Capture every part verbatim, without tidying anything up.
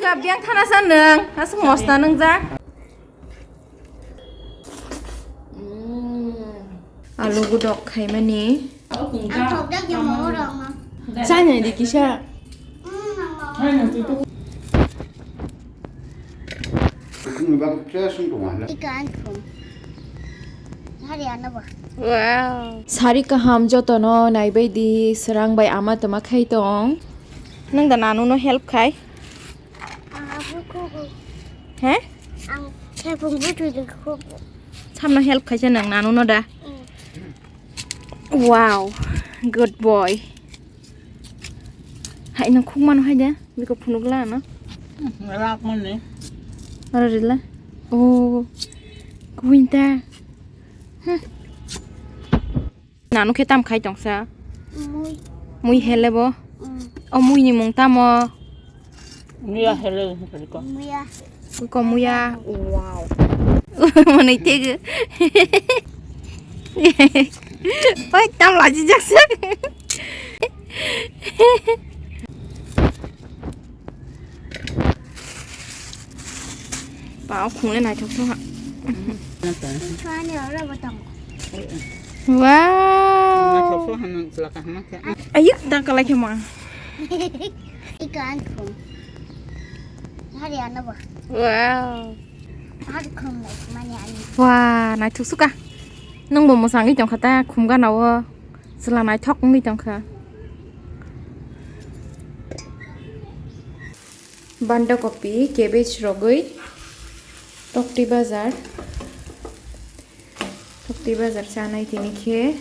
Ka biang thana sa nang, asuk mosta nang jak. Alu gudok khaimani. Ang thok jak ya mo rong ma. Chanya di kisa. Ikan kum. Hari ano ba. Wow. Sari kaham jotono naibai di, srang bai ama tama khai tong. Nang da nanu no help khai. Ang abu kubu. He? Ang tepung butu de kubu. Samno help khaisa nang nanu no da. Mm. Wow, good boy. Hai nang khuk mano hai da. Biko phunuk la no. Rak mani. Aro rila. Oh, kuinta. Hmm. Nanu khe tam khai tongsa? Mui. Mui hele bo? Mm. O mui ni mung tamo? Muya hele ko. Muya. Ko muya. Wow. Manai tege. Oi, tam laji jaksa. Ba, o khungle naithok thok ha. Wow. Naithok thok ha nang chwla kaham khe. Ayuk, da kalai khe ma. Ikan kum. Hari ano ba. Wow. Hari kum lai mani ani. Wah, naithok suka. Nungbo mwsangwi tongkha ta khumga nawo. Chwla naithok wngwi tongkha. Banda kopi, cabbage rogwi, tokti bazar, tokti bazar chanai tini khe,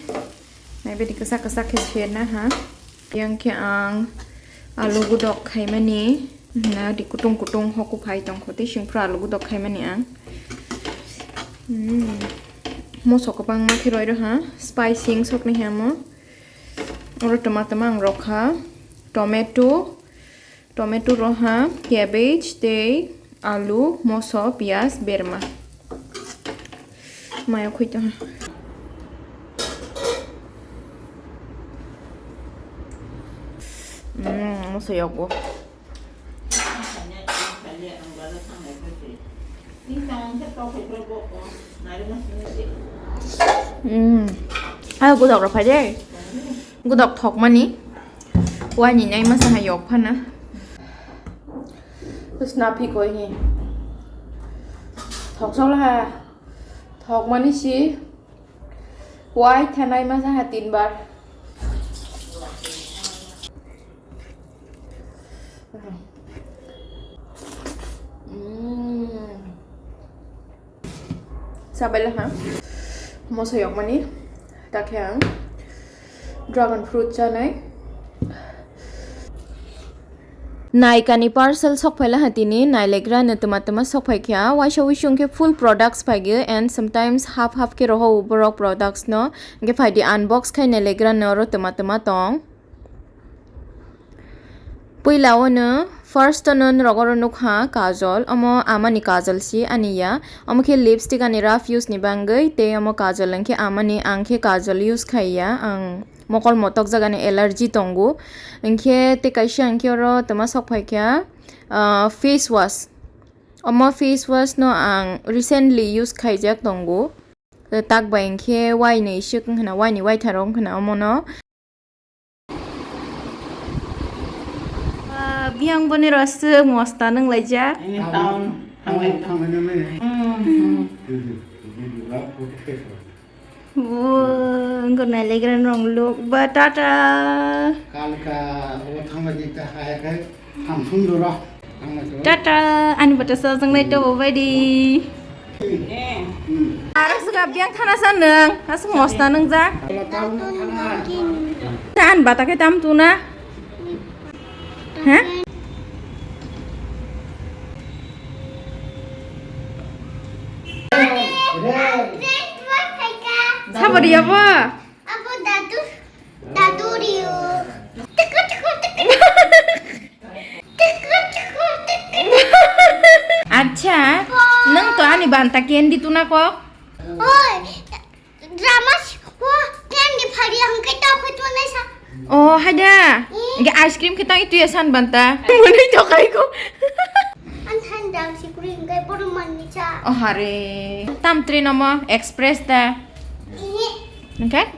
naibadi kwchak kwchak khe serna ha. Yang khe ang alu gudok khaimani, na di kutung kutung hoku phai tongkho tei singphuru alu gudok khaimani ang. Hmm. Moso kwbangma khe roi rw ha, spicing sokni hamo. Oro twma twma ang rokha, tomato, tomato roha, cabbage tei alu, moso, piyaj, berma. Mayo khoi tongha. Mm, moso yogo. Mm. Ah, gudok rok phai de. Gudok thokmani. Wani nai masa ha yok phana. Snapi koi hi. Thok sala ha. Thokmani si. Wai thanai masa ha tin bar. Mm. Sabai laha. Moso yokmani. Takhe ang dragon fruit chanai. Naikani parcel sokphai laha tini, nailegra no tuma tuma sokphai kha. Waisa wisung khe full products phai gyo and sometimes half half khe roho borok products no. Hingke phai di unbox khai nailegra no oro tuma tuma tong. Puila o no first o no norok oro nukha kajol, omo amani kajol si ani ya, omo khe lipstick ani rough use ni bangwi, tei omo kajol hwnkhe amani, ang khe kajol use khai ya, ang mokol motok jagani allergy tongo, hwnkhe tei kaisa hwnkhe oro toma sok phaikha, ah, face wash, omo face wash no ang recently use khaijak tongo, tak bai hwnkhe wainwi swk wngkhana, waini waitharo wngkhana omono. Ah, biyang boni roswk mosta nung laijak. Ini town thanglai thanglai nang nai. Hmm, hmm. Video, video, video, video, video. Wo, wngkha nailegra nung look ba, tata. Kalka, o thanglai di ta hai kai, ham thung doro. Tata, ani bata sa jang nai to bai di. Aro suka biang thana sa nung, asuk mosta nung jak. An bata ke tam tu na? Ha? Sabo dia ba? Abo dadu, dadu rio. Tiko, tiko, tiko. Acha, nung to ani banta candy tuna kok? Oi, drama si, wah, candy phari ang kita aku tu nai sa. Oh, hada. Hmm. Enggak ice cream kita itu ya san banta. Mana itu kai ko? Jang sikuri hingkai borom manni cha. Oh, hare. Tam tri nomo express da. Ini. Okay?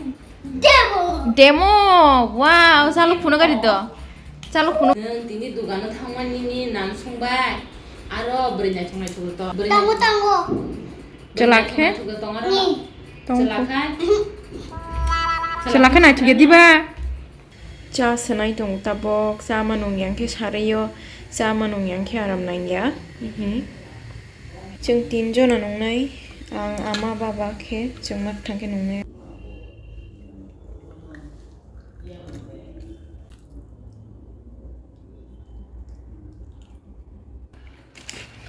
Demo. Demo. Wow, chalok phuno gari do. Chalok phuno. Nwng tini dugano thangmani ni nam songbai. Aro bwrwi naithok naithok to. Bwrwi tango, naithok tango. Bwrwi chalak naithok he? Naithok to tong aro. Ni. Tong. Chalak hai. Chalak hai naithok ya diba? Cha swnai tongo tabok, cha manung yang khe sario, cha manung yang khe aram nangya. Mhm. Chwng tin jona nungnai, ang ama baba khe chwng makthang khe nungnai.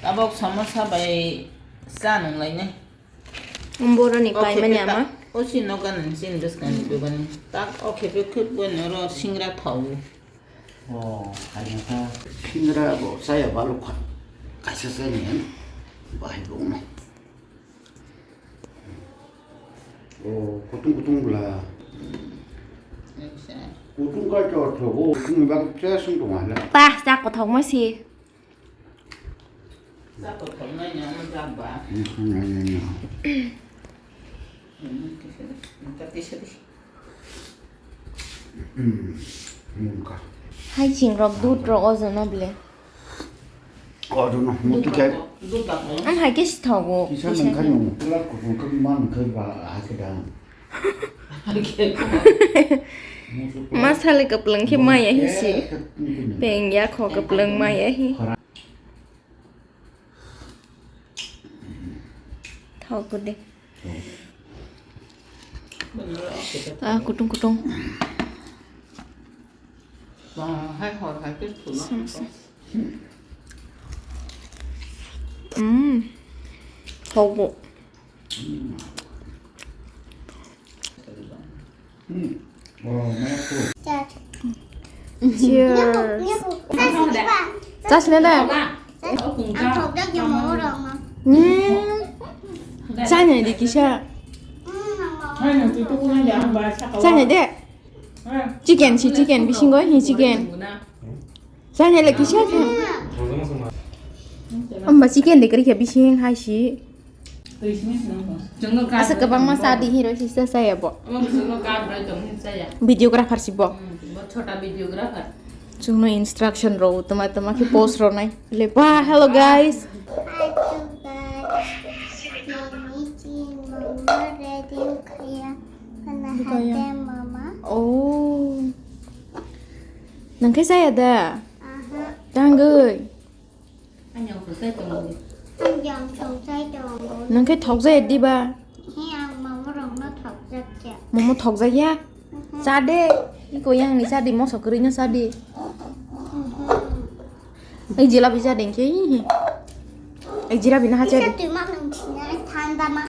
Tabok samosa bai cha nunglainai. Boroni paimani ama. O si noga nang sin bwskang ni dugani. Tak o khe pe khut bo noro singra thawi. O, hai kha. Singra bo saya balu kha. Kaisa saya ni. Bahai bo no. O, kutung kutung bla. Kutung ka to to bo, kutung bag cha sung to mala. Pah, cha kothok ma si. Cha kothok nai nya mo jak ba. Hmm, hmm, hmm, hmm. Hmm, kisa, kisa, kisa. Hmm, hmm, ka. Hai ching rok dut rok o jono bile. O jono mutu kai. Dut rok. Am hai ke si thogo. Kisa nang kai nung. Pula kutung kai man kai ba hai ke dang. Masale kaplang khe maya hi si. Peng ya kho kaplang maya hi. Thok de. Ah, kutung kutung. Hai hor hai ke thula. Sam, sam. Mm. Thok bo. Cheers. Chasne da. Hmm. Chanya di kisa. Chanya de. Chicken si chicken bisingo hi chicken. Chanya le kisa khe. Amba chicken de kri khe bising hai si. Asa kwbangma cha di hero sisa saya bo. Videographer si bo. Chwngno instruction ro tuma tuma khe post ro nai. Le ba, hello guys. Hi to guys. Tini chini mama ready khaya. Khana hate mama. Oh. Nang khe saya da? Aha. Tangoi. Ang yang song chai tongo. Nang khe thok jaya diba? He, ang momo rokno thok jak ya. Momo thok jak ya? Mhm. Cha de. Iko yang ni cha di, moso kwrwi no cha di. Mhm. Ei jila bi cha ding khe. Ei jila bi na ha cha di. Isa twi ma nang china thanda ma.